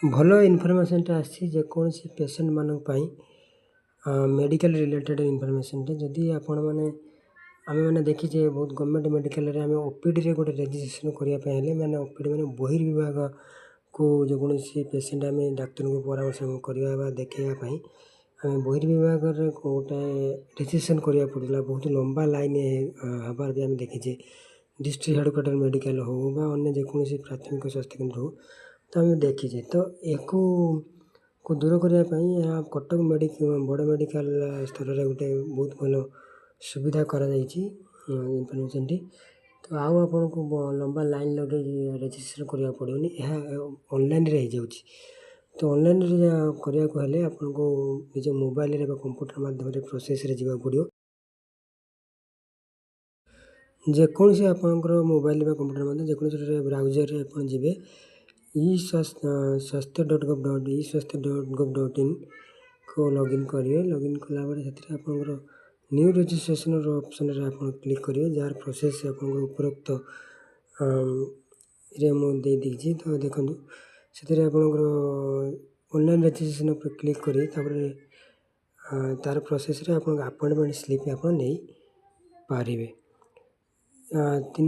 ଭଲ ଇନଫର୍ମେସନ୍ଟା ଆସିଛି ଯେକୌଣସି ପେସେଣ୍ଟ୍ମାନଙ୍କ ପାଇଁ, ମେଡ଼ିକାଲ୍ ରିଲେଟେଡ଼୍ ଇନଫର୍ମେସନ୍ଟେ। ଯଦି ଆପଣମାନେ, ଆମେମାନେ ଦେଖିଛେ, ବହୁତ ଗଭର୍ଣ୍ଣମେଣ୍ଟ ମେଡ଼ିକାଲ୍ରେ ଆମେ ଓପିଡ଼ିରେ ଗୋଟେ ରେଜିଷ୍ଟ୍ରେସନ୍ କରିବା ପାଇଁ ହେଲେ, ମାନେ ଓପିଡ଼ି ମାନେ ବହିର୍ବିଭାଗକୁ, ଯେକୌଣସି ପେସେଣ୍ଟ୍ ଆମେ ଡାକ୍ତରଙ୍କୁ ପରାମର୍ଶ କରିବା ବା ଦେଖାଇବା ପାଇଁ ଆମେ ବହିର୍ବିଭାଗରେ ଗୋଟାଏ ରେଜିଷ୍ଟ୍ରେସନ୍ କରିବାକୁ ପଡ଼ୁଥିଲା। ବହୁତ ଲମ୍ବା ଲାଇନ୍ ହେବାର ବି ଆମେ ଦେଖିଛେ। ଡିଷ୍ଟ୍ରିକ୍ଟ ହେଡ଼କ୍ୱାଟର୍ ମେଡ଼ିକାଲ୍ ହେଉ ବା ଅନ୍ୟ ଯେକୌଣସି ପ୍ରାଥମିକ ସ୍ୱାସ୍ଥ୍ୟକେନ୍ଦ୍ର ହେଉ, ତ ଆମେ ଦେଖିଛେ। ତ ୟାକୁ କୁ ଦୂର କରିବା ପାଇଁ ଏହା କଟକ ବଡ଼ ମେଡ଼ିକାଲ୍ ସ୍ତରରେ ଗୋଟେ ବହୁତ ଭଲ ସୁବିଧା କରାଯାଇଛି ଇନଫର୍ମେସନ୍ଟି। ତ ଆଉ ଆପଣଙ୍କୁ ଲମ୍ବା ଲାଇନ୍ ଲଗାଇକି ରେଜିଷ୍ଟ୍ରେସନ୍ କରିବାକୁ ପଡ଼ିବନି, ଏହା ଅନଲାଇନ୍ରେ ହେଇଯାଉଛି। ତ ଅନଲାଇନ୍ରେ କରିବାକୁ ହେଲେ ଆପଣଙ୍କୁ ନିଜ ମୋବାଇଲ୍ରେ ବା କମ୍ପ୍ୟୁଟର୍ ମାଧ୍ୟମରେ ପ୍ରୋସେସ୍ରେ ଯିବାକୁ ପଡ଼ିବ। ଯେକୌଣସି ଆପଣଙ୍କର ମୋବାଇଲ୍ ବା କମ୍ପ୍ୟୁଟର୍ ମଧ୍ୟ ଯେକୌଣସି ବ୍ରାଉଜର୍ରେ ଆପଣ ଯିବେ, ଇ ସ୍ୱାସ୍ଥ୍ୟ ଡଟ୍ ଗଭ୍ ଡଟ୍ ଇ ସ୍ୱାସ୍ଥ୍ୟ ଡଟ୍ ଗଭ୍ ଡଟ୍ ଇନ୍କୁ ଲଗ୍ଇନ୍ କରିବେ। ଲଗ୍ଇନ୍ କଲା ପରେ ସେଥିରେ ଆପଣଙ୍କର ନ୍ୟୁ ରେଜିଷ୍ଟ୍ରେସନ୍ର ଅପସନ୍ରେ ଆପଣ କ୍ଲିକ୍ କରିବେ, ଯାହାର ପ୍ରୋସେସ୍ ଆପଣଙ୍କର ଉପରୋକ୍ତ ରେ ମୁଁ ଦେଇଦେଇଛି। ତ ଦେଖନ୍ତୁ, ସେଥିରେ ଆପଣଙ୍କର ଅନଲାଇନ୍ ରେଜିଷ୍ଟ୍ରେସନ୍ ଉପରେ କ୍ଲିକ୍ କରି ତାପରେ ତା'ର ପ୍ରୋସେସ୍ରେ ଆପଣଙ୍କ ଆପଏଣ୍ଟମେଣ୍ଟ ସ୍ଲିପ୍ ଆପଣ ନେଇପାରିବେ। ତିନି